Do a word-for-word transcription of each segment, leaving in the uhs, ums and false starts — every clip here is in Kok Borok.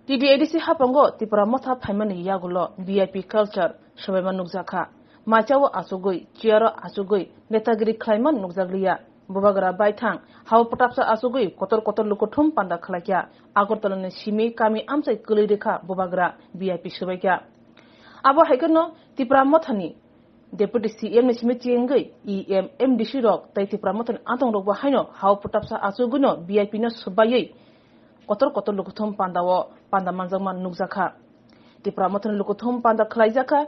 T T A D C hapango Tipra Motha phaimani yagulo V I P culture sobaima nukjakha. Maichao achugwi, chair-o achugwi netagiri khlaima nukjakliya. Bubagra baithang hao pwtapsa achugwi kotor kotor lukuthum panda khlaikha. Agartala ni simi kami amchai kwlwi rwkha bubagra V I P swbaikha. Abo hai kheno Tipra Mothani Deputy C M ni simi chiyengwi E M, M D C rok tei Tipra Mothani adong rokbo haino hao pwtapsa achugwino V I P no swbaiwi kotor kotor lukuthum pandao panda manjakma nukjakha. Tipra Mothani lukuthum panda khlaijakha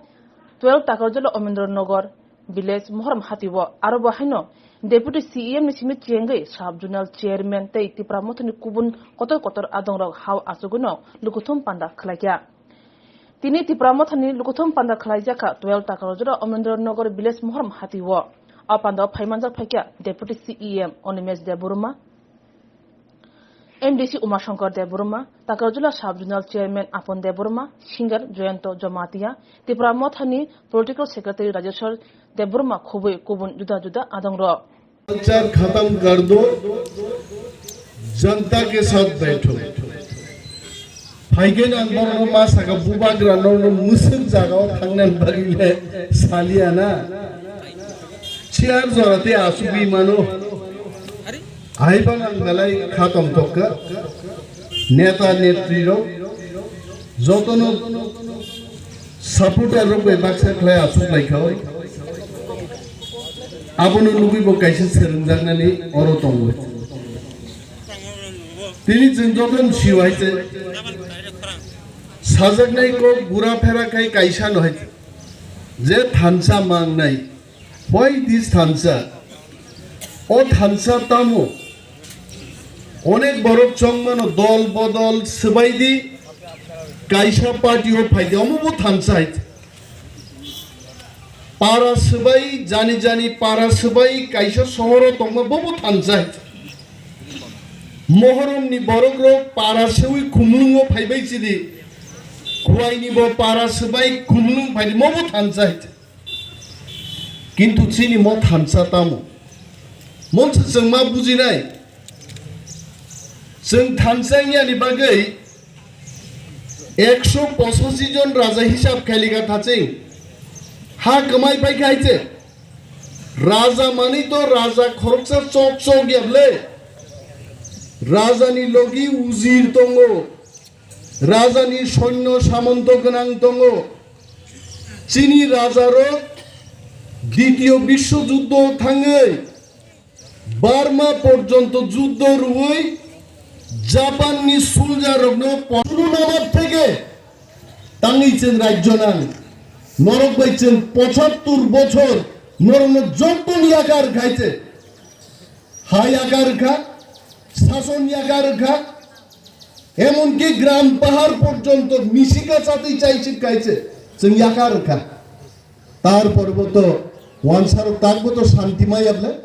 twelve Takarjala Omendra Nagar village Mohorom Hatio, aro bo haino Deputy C E M ni simi chiyengwi Sub Zonal Chairman tei Tipra Mothani kubun kotor kotor adongrok hao achugwino lukuthum panda khlaikha. Tini Tipra Mothani lukuthum panda khlaijakha twelve Takarjala Omendra Nagar village Mohorom Hatio. O pandao phaimanjak phaikha Deputy C E M Animesh Debbarma, M D C Umashankar Debbarma, Takarjala Sub Zonal Chairman Apon Debbarma, singer Joyonto Jamatia, Tipra Mothani Political Secretary Rajeshwar Debbarma khubui kubun juda juda adongrok. Culture khatam kar do, janta ke sath baitho. Phaigen ang borokno ma saka, bubagra norokno mwswk jagao thangnani bagwi le saliya na. Chair jora tei achugwi mano. Ahai phano ang belai kha tongthok kha. Neta netri rok jotono supporter rok bai baksa khlai achuk lai kha. Abono nugwi bo kaisa swrwngjak nani oro tongo. Tini chwng jotono sio hai se sajaknai kok gura phera khai kaisa no hai je thansa mangnai. Why this thansa? O thansa tamo? Onek borok chongmano dol bodol swbai di, kaisa party o phai di, omo bo thansa hai. Para swbai, jani jani para swbai, kaisa sohoro tongma bo bo thansa hai. Mohorom ni borok rok para swi khumlung o phaibai chidi, Khwai ni bo para swbai khumlung phai di, mo bo thansa hai. Kintu chini mo thansa tamo? Monse chwng ma bujinai. Chwng thansa wngyani bagwi ekso pochashi jon raja hisab khailika thaching. Ha kwmai pai khai che. Raja mani to raja khoroksa chok chok yable. Raja ni logi ujir tongo. Raja ni sonyo samonto gwnang tongo. Chini raja rok Ditiyo Biswo Juddho thangwi Burma porjonto juddho rwwi Japan ni soldier rokno pochuru namat theke tangwi chwng rajyo nang. Norok bai chwng pochattur bochor norokno jokkon yakar khai che. Ha yakar kha, sason yakar kha, emonki gram pahar porjonto misika chatwi chaisik khai che chwng yakar kha. Tarpore bo to wansarok takbo to shanti maya ble.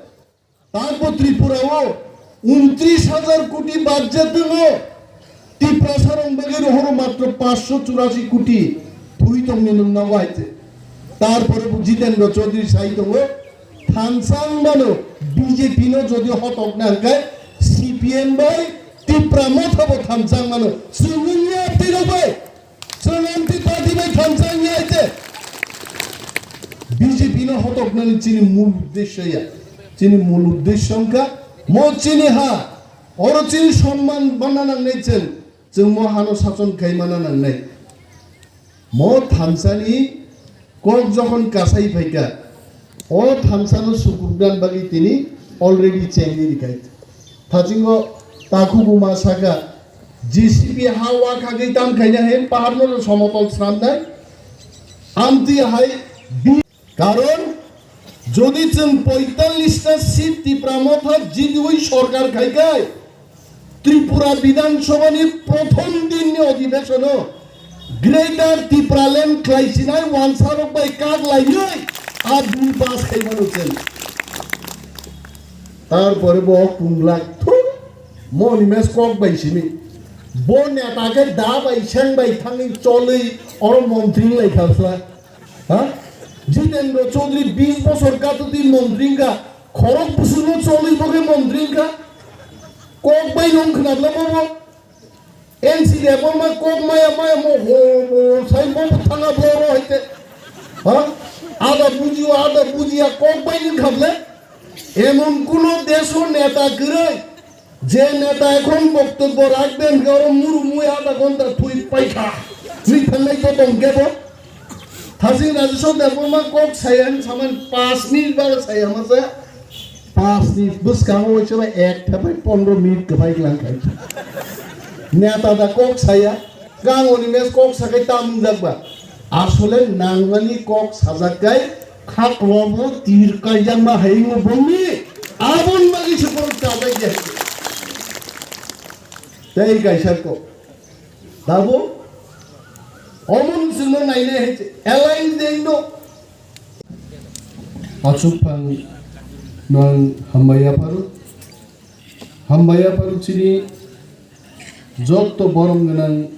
Takbo Tripura o untris hajar koti budget tongo. Tiprasa rok bagwi rohoro matro paanch sho churashi koti thwi tongni nung nango hai se. Tarpore bo Jitendra Chaudhary sai tongo, thansa wng mano B J P no jodi hotokna hwnkhe C P M bai Tipra Motha bo thansa wng mano. Chwng wngya twi rok bai. Chwng M P party bai thansa wngya hai se. B J P no hotoknani chini mul uddesho ya. Chini mul uddesho wngkha mo chini ha. Oro chini sonman bana nangnai chwng. Chwng mo hano sason khai mana nangnai. Mo thansani kok jokhon kasai phaikha, o thansano sukrukna bagwi tini already chengwi rikha. Thachingo takhuk buma sakha, J C B ha wa khagwi tam khaina hai paharno somotol sramnai. Amtwi hai bi-, karon jodi chwng poitallis ta seat Tipra Motha jitiwi sorkar khai khai, Tripura Bidhan Sabha ni prothom din ni odhibeshon o Greater Tipraland khlaisinai wansarok bai kak laiwi a bill pass khai mano chwng. Tarpore bo kunglak thu moni mes kok bai simi. Bo neta khe da bai seng bai thangwi cholwi oro montri lai kha sla. Ha? Jitendra Chaudhary bis bosor katoti montri wngkha, khorok bwswkno cholwi bo khe montri wngkha. Kok bai nung khwnabla bobo. N C Debbarma kok maya maya mo ho ho sai mo thanga boro haite. Ha? Ada bujiyo, ada bujiya kok bai ni khable. Emon kuno deso neta kwrwi, je neta ekhon boktobbo rakben hwnkhe oro muru mui adha ghonta thwi paikha. Ni thangnai to tong kebo. Thasing Rajeshwar Debbarma kok saya hinwi samani panch minute bagwi saya masa. Panch minute bwskango waisa bai ek thepai pondro minute kwphai glang khai. Neta da kok saya. Kang oni mes kok sakai ta mungjak ba. Asole nangmani kok sajak kai, khak lobo tir kaijak ma hai ngo bongni. Abon bagi se borok chajak ya. Tei kaisa kok. Dabo? Omon sino naine hai se. Elai deng do. Achuk phang nang hambai yapharo. Hambai yapharo chini jotto borom gwnang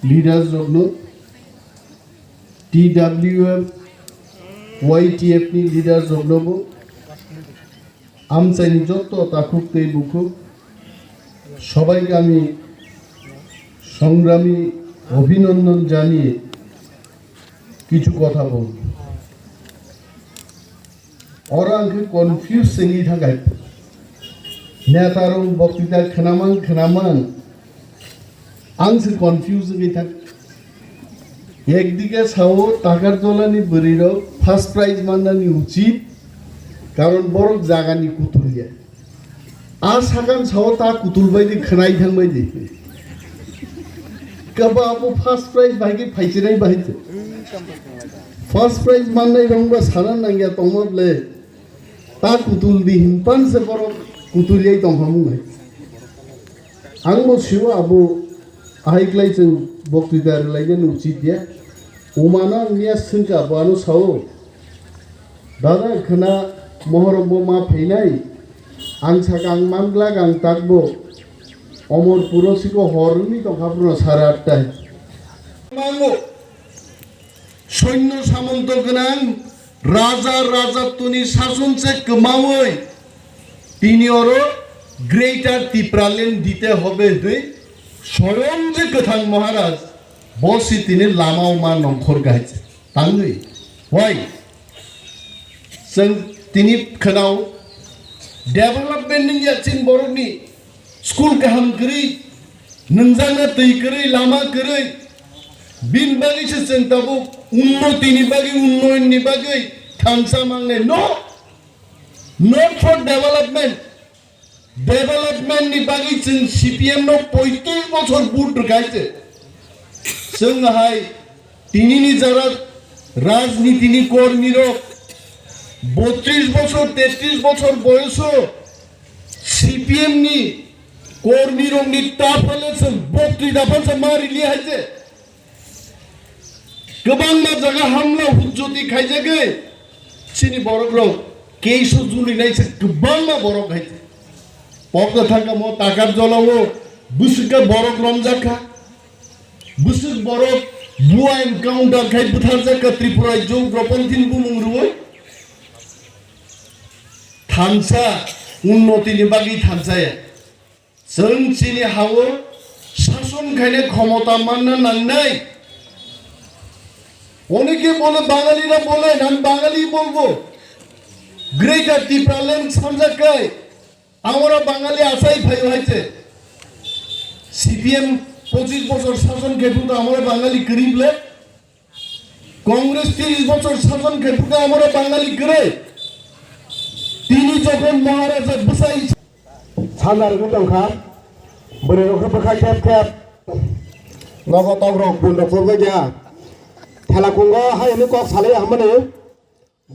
leaders rokno, T W F, Y T F ni leaders roknobo, amchaini jotto takhuk tei bukhuk, sobaike ami songrami obhinondon janiye kichu kotha bol. Oro ang khe confuse wngwi thangkha. Neta rok boktita khnamang khnamang ang se confuse wngwi thang. Ekdike sao Takarjolani bwrwi rok first prize mannani uchit, karon borok jagani kutul ya. A sakan sao ta kutul bai di khwnai thang bai di. Kaba abo first prize bai ki phaichirnai bai di. First prize mannai rong ba sana nangya tongma ble. Ta kutul di himpan se borok kutul yai tong hamung hai. Ang bo siwa abo ahai klai chwng boktwita rwlainani uchit ya. Umano ang miya swngkha bo ano sao. Dada khna mohorok bo ma phainai. Ang saka ang manglak ang takbo. Omor puro siko hor wngwi tongkha phano sare attai. Mango. Soinno samonto gwnang raja rajattoni sason se kwmaui tini oro Greater Tipraland dite hobe hwnwi soyong je kwthang Maharaj bo si tini lamao ma nongkhor gahaise tangwi. Why? Chwng tini khwnao development ni ya chini borokni school kaham kwrwi, nungjakna twi kwrwi, lama kwrwi, bini bagwi se chwng tabuk unnoti ni bagwi, unnoyon ni bagwi thansa mangnai. No, not for development. Development ni bagwi chwng C P M no poitrish bochor vote rwkha se. Chwng hai tinini jara rajniti ni kormi rok bottrish bochor, tettrish bochor boyoso C P M ni kormi rok ni taphale chwng boktwi daphal sa ma rili hai se. Kwbangma jaga hamla hujjoti khaijagwi chini borok rok keiso julinai se kwbangma borok hai. Pokta thangkha mo Takarjolao bwswk khe borok romjak kha. Bwswk borok bua encounter khai bwtharjak kha Tripura rajyo Ropanthin bumung rwui. Thansa unnoti ni bagwi thansa ya. Chwng chini hao sason khaina khomota manna nangnai. অনেকে বলে বাঙালিরা বলেন, আমি বাঙালি বলবো। গ্রেটার ত্রিপুরাল্যান্ড সামজাকায় আমরা বাঙালি আছাই ভাই হয়েছে। সিপিএম পঁচিশ বছর শাসন খেটুতো আমরা বাঙালি গরিবলে, কংগ্রেস তিরিশ বছর শাসন খেটুতো আমরা বাঙালি গরে। তিনি যখন মহারাজা বসাই Sanja rwgwi tongkha, bwrwi rok khe bwkha khep khep. Nogo tok rok bun rok chobwi kha. Thela kungo hai hwnwi kok salai hamani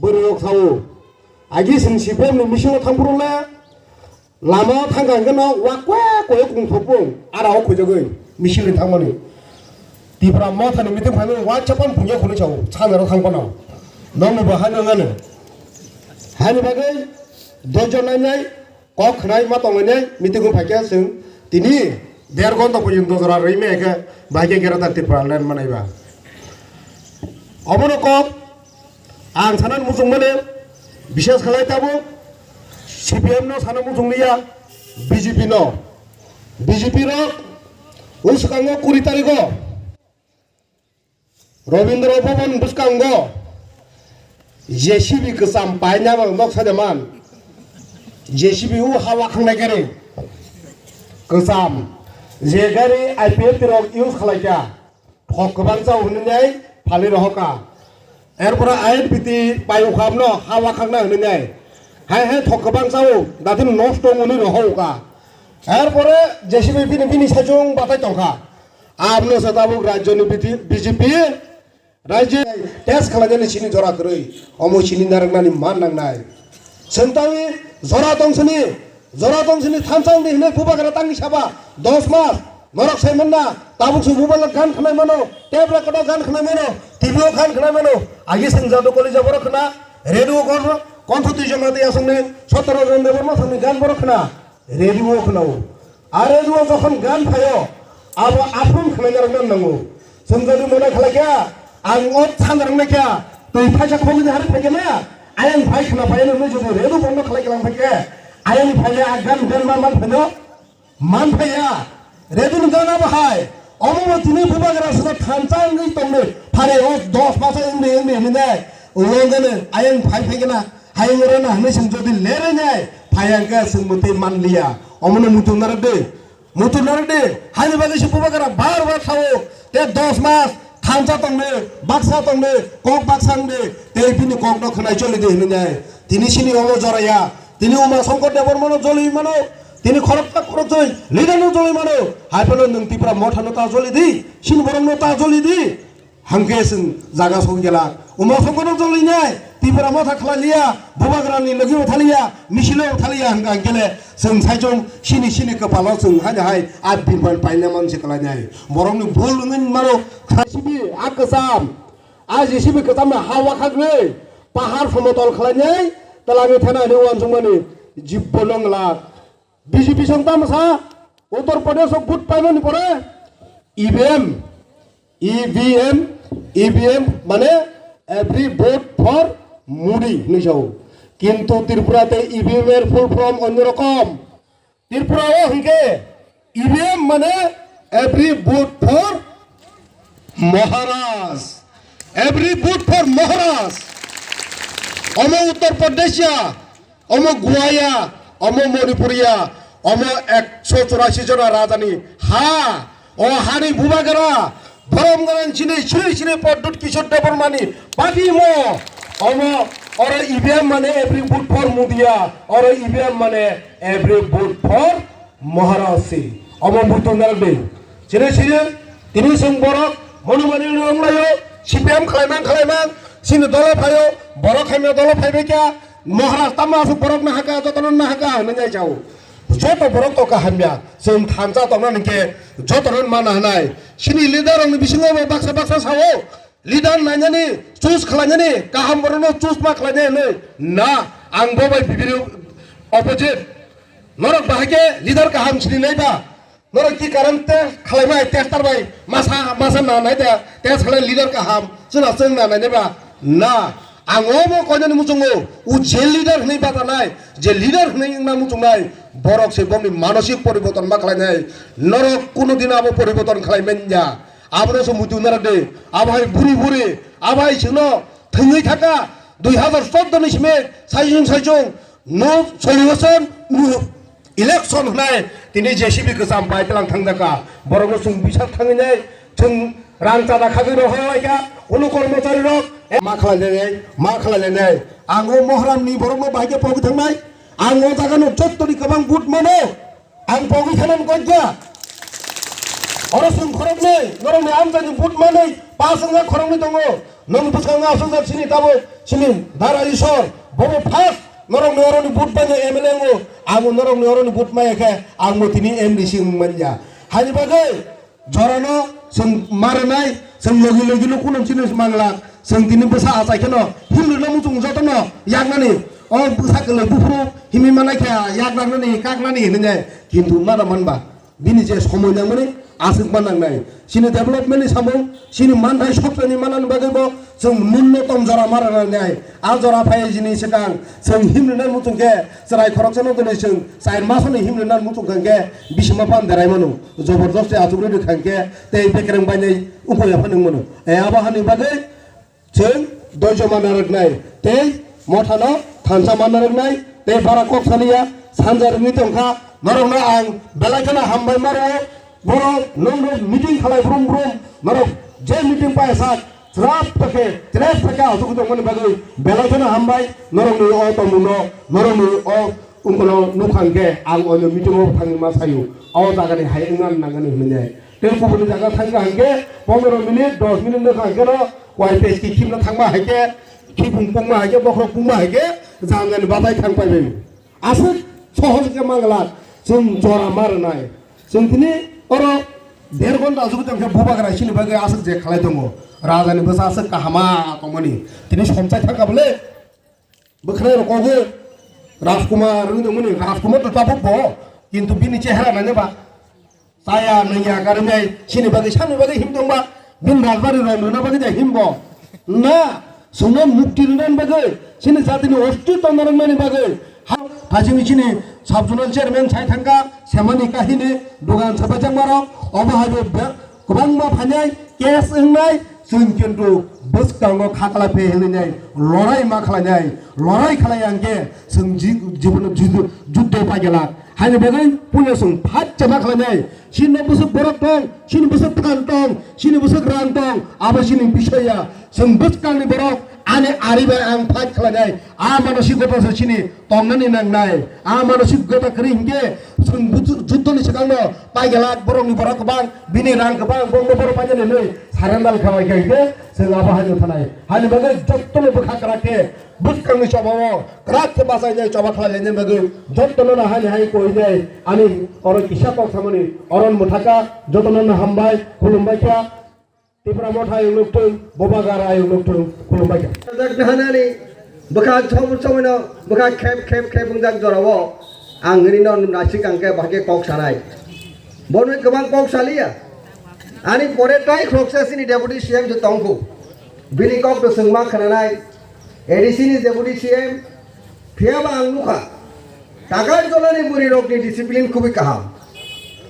bwrwi rok sao. Agi sing C P M ni misingo thangphuru le lama thangkha hwnkhe no wa kwe kwe kung thopung ara o khujagwi misinni thangmani. Tipra mothani meeting phaimani wa chapang phungya khunui sao sanja rok thang phano. Nokni bo hai nangani. Hani bagwi doijon nainai. Kok khwnai ma tonglainai meeting o phaikhe chwng tini der ghonta porjonto jora rwi maya khe bahai khe Greater Tipraland manaiba. Obono kok ang sana muchung mani biswas khlai tabuk C P M no sana muchung liya B J P no. B J P rok Bwskango kuri tarigo Rabindra Bhavan bwskango J C B kwcham paina nok sajaman. J C B o ha wakhangnai gari kwcham, je gari I P F T rok use khlaikha. Thok kwbang chao hwnwi nai phalwi rohokha. Erpore I N P T pai ukhamno ha wakhakna hwnwi nai. Hai hai thok kwbang chao datin nosto wngwi rohokha. Erpore J C B bini bini sajung batai tongkha. Abno se tabuk rajyoni B T, B J P rajyo test khlainani sini jora kwrwi. Omo sini narwknani man nangnai. Sentani jora tong sini, jora tong sini thansa wngdi hinwi bubagra tangwi saba dos mas norok sai manna, tabuk se mobile o gan khnai mano, tape record o gan khnai mano, T V o gan khnai mano. Agi seng jadu koli jaboro khna, radio kon, kontho twi joma twi asongne sotoro jon debor ma thangni gan boro khna, radio o khnao. Are duo jokhon gan phaio, abo aphuru khlaina rok nango. Chwng jodi mone khlai kha, ang o thansa rok naikha, twi phaisa khogwi hari phaikha na, ayang phai khna phaio nang jodi redu bondo khlai klang phaikha, ayang phai a gan gan man man phaino, man phaiya, redu ni gan abo hai, omo mo tini bubagra sida thansa wngwi tongni, phare o dos masa wngni wngni hinwi nai, ulo gane ayang phai phaikha na, Hayung rana hwnwi chwng jodi lerwi nai phai hwnkhe chwng mwtwi man liya. Omono muitu narwk di. Muitu narwk di. Haini bagwi se bubagra bar bar thawo. Te dos mas thansa tongni, baksa tongni, kok baksa wngdi. Tei bini kokno khwnai choli di hwnwi nai. Tini sini omo joraya. Tini Uma Shankar Debbarmano joli mano. Tini khoroksa khorokjoi leaderno joli mano. Hai phano nwng Tipra Mothano ta joli di. Sini borokno ta joli di. Hwnkhe chwng jaga sogwi gela. Uma songkono jolwi nai, Tipra Motha khlai liya, bubagrani logi bo thaliya, misilo bo thaliya hwnkha hwnkhe le chwng saichung sini sini kwpalo chwng haino hai a birman paina mansi khlai nai. Borokni bul wngwi mano. J C B a kwcham, a J C B kwcham ha wakhaknwi pahar somotol khlai nai, twlangwi thana hwnwi uansukmani jibbo nong glak. B J P song tamo sa, Uttar Pradesh o vote paimani pore E V M, E V M, E V M mane every vote for Modi hinwi sao. Kintu Tripura te E V M er full form onyo rokom. Tripura o hinkhe E V M mane every vote for Maharaj. Every vote for Maharaj. Omo Uttar Pradesh ya, omo Goa ya, omo Manipur ya, omo ekso churasi jona rajani ha, o hani bubagra, borom ganan chini, chini, chini Pradyut Kishore Debbarmani party mo, omo oro E V M mane every vote for Modi ya, oro E V M mane every vote for Maharaj si omo muitu narwk di. Chini chini tini chwng borok monumani wnglaio, C P M khlaimang khlaimang, chini dolo phaio, borok khaimya dolo phaibai kha, Maharaj tamo aswk borok nahaka, jotono nahaka hwnwi nai chao. Joto borok to kahamya, chwng thansa tongna hinkhe jotono mana hwnai. Chini leader rokni bisingo bo baksa baksa sao, leader nainani choose khlainani kaham borokno choose ma khlainai hwnwi na, ang bo bai bibiri opposite. Norok bahai khe leader kaham sini nai ba? Norok ki karon test khlai mai, tester bai masa masa na nai da, test khlai leader kaham chwna chwng na nai ba? Na, ang omo koinani muchungo, u je leader hwnwi batanai, je leader hwnwi wngna muchungnai, borok se bongni manosik poriborton ma khlainai. Norok kuno din abo poriborton khlai manya. Abono se muitu narwk de. Abo hai buri buri, abo hai chwngno thwngwi thaka. Dui hazar chordo ni simi saichung saichung no solution no election hwnai tini J C B kwcham pai tlang thangjakha. Borokno chwng bisar thangwi nai, chwng rang chada khagwi rohor laikha. Unu kormochari rok ma khlai nai, ma khlai nai. Ang o mohram ni borokno bahai khe pogwi thangnai. Ang o jaga no jottoni kwbang vote mano. Ang pogwi khanan gojja. Oro chwng khoroknwi, norokni amchaini vote manwi pass wngya khoroknwi tongo. Nokni bwskango aswkjak chini tabuk, chini Dara Isor. Bobo first norokni oroni vote baino M L A wngo. Abo norokni oroni vote maya khe, angbo tini M D C wng manya. Hani bagwi, Jorano chwng marinai, chwng logi logi no kunam chini mangla, chwng tini bwsa achai kheno himrwino muchung jotono yaknani, o bwsa kwlwi buphuru himwi manai khe yaknani, kaknani hinwi nai, kintu mada manba bini je somoi nangmani aswk ma nangnai. Chini development ni samung, chini manthai sokchani manani bagwi bo chwng nunnotom jora ma rwnai. A jora phai jini swkang chwng himrwnai muchung khe chwrai khoroksano dini chwng char masoni himrwnai muchung kha khe bisima phan derai mano. Joborjosti achugwi rwkha khe tei bekereng bainai wngkha ya phano wngmano. E abo hani bagwi chwng doijo manna rwknai tei mothano thansa manna rwknai tei bara kok saliya sanja rwngwi tongkha. Norokno ang belai kheno hambai maro. Borok nwng rok meeting khalai brum brum, norok je meeting pai sak srap tokhe tres theke asuk tongmani bagwi belai kheno hambai. Norokni o tongmungno, norokni o wngkano nukha hwnkhe ang oino meeting o thangwi ma sayo, o jagani hai wngna nangani hwnwi. Tei kubuni jaga thangkha hwnkhe pondro minute, dos minute nukha hwnkhe no Y P S ki khimna thangma hai khe, khibung pungma hai khe, bokhorok pungma hai khe, janjani batai thang pai bai. Aswk sohor khe manglak, chwng jora ma rwnai. Chwng tini oro der ghonta aswk tong khe bubagra chini bagwi aswk je khlai tongo. Rajani bwsa aswk kahama tongmani. Tini somchai thangkha bole. Bwkhwnai rok kogo Rajkumar wngwi tongmani. Rajkumar to tabuk bo, kintu bini chehra naina ba. Chaya nungya karwi nai, chini bagwi, sani bagwi him tongba, bini rajbari rok nuna bagwi jai himbo. Na, chwngno mukti rwna bagwi, chini jatini ostitw tongna rwmani bagwi. Ha, phaichini chini sub zonal chairman sai thangkha, semani kahini, dugan sabaijak marok, obo hai bo be-, kwbangma phainai, case wngnai, chwng kintu bwskango kha khlai phe hinwi nai, lorai ma khlainai, lorai khlai ang khe, chwng ji-, jibono judu-, juddo paigela. Haini bagwi puila chwng phat chama khlainai. Chini bwswk borok tong, chini bwswk phan tong, chini bwswk rang tong, abo chini bisoi ya. Chwng bwskangni borok ani ari bai ang fight khlainai. A manosikota se chini tongnani nangnai. A manosikota kwrwi hinkhe chwng buju-, juddoni swkangno paigelak borokni borok kwbang, bini rang kwbang, bongno borok painani hinwi surrender khlai kha hinkhe chwng abo haino thanai. Haini bagwi jottono bwkha kwrak khe bwskangni chobao kwrak khe bachainai choba khlainani bagwi jottono no hani hai koinai ani oro kisa kok samani oron mwthaka jottono no hambai khulumbai kha. Tipra Motha ayung nukthung, Bubagra ayung nukthung, khulumbai kha. Jak nahanani bwkha chom chomino bwkha khep khep khep wngjak jorao ang rino nasik ang khe bahai khe kok sanai. Bonwi kwbang kok saliya. Ani pore tai khoroksa chini deputy C M se tongkhu. Bini kok to chwng ma khwnanai. A D C ni deputy C M, phiyaba ang nukha, Takarjolani bwrwi rokni discipline khubui kaham.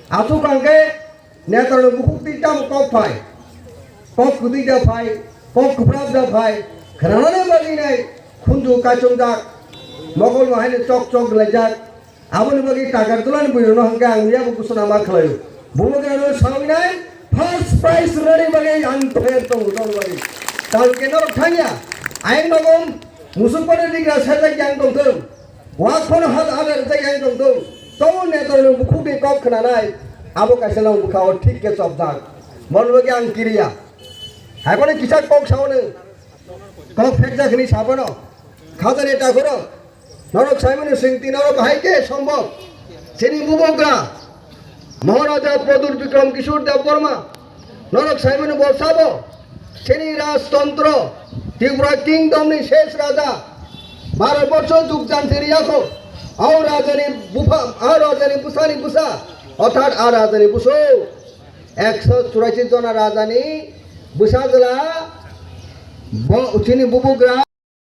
Aswk ang khe netarokni bukhuk twi tamo kok phai, kok kwtwi da phai, kok kwprap da phai, khwnanani bagwi nai khunju kaichomjak, mokol no haino chok chok laijak. Aboni bagwi Takarjolani bwrwi rokno hwnkhe ang yabo kusuna ma khlaio. Bubagra no sawi nai first prize rwnani bagwi ang thair tongo, tongni bagwi. Tamo khe norok thangya, ayang nogo musuk pada digra sajak yang tongthung. Wak phano hal ada rwjak yang tongthung. Tamo netarokni bukhukni kok khwnanai, abo kaisa nang bwkhao thik khe chopjak. Moni bagwi ang kiriya. Hai phano kisa kok sao nwng. Kok phekjak hwnwi sa phano. Khajani takhoro. Norok saimano singti norok bahai khe sombok. Chini bubagra. Maharaja Pradyut Bikram Kishore Debbarma. Norok saimano bo sabo. Chini rajtontro. Tripura Kingdom ni ses raja. Baro bochor juk janti riyakho. Au rajani bupha, au rajani bwsani bwsa. Orthat a rajani bwswk. Ekso churashi jona rajani bwsa jwla bo chini bubagra.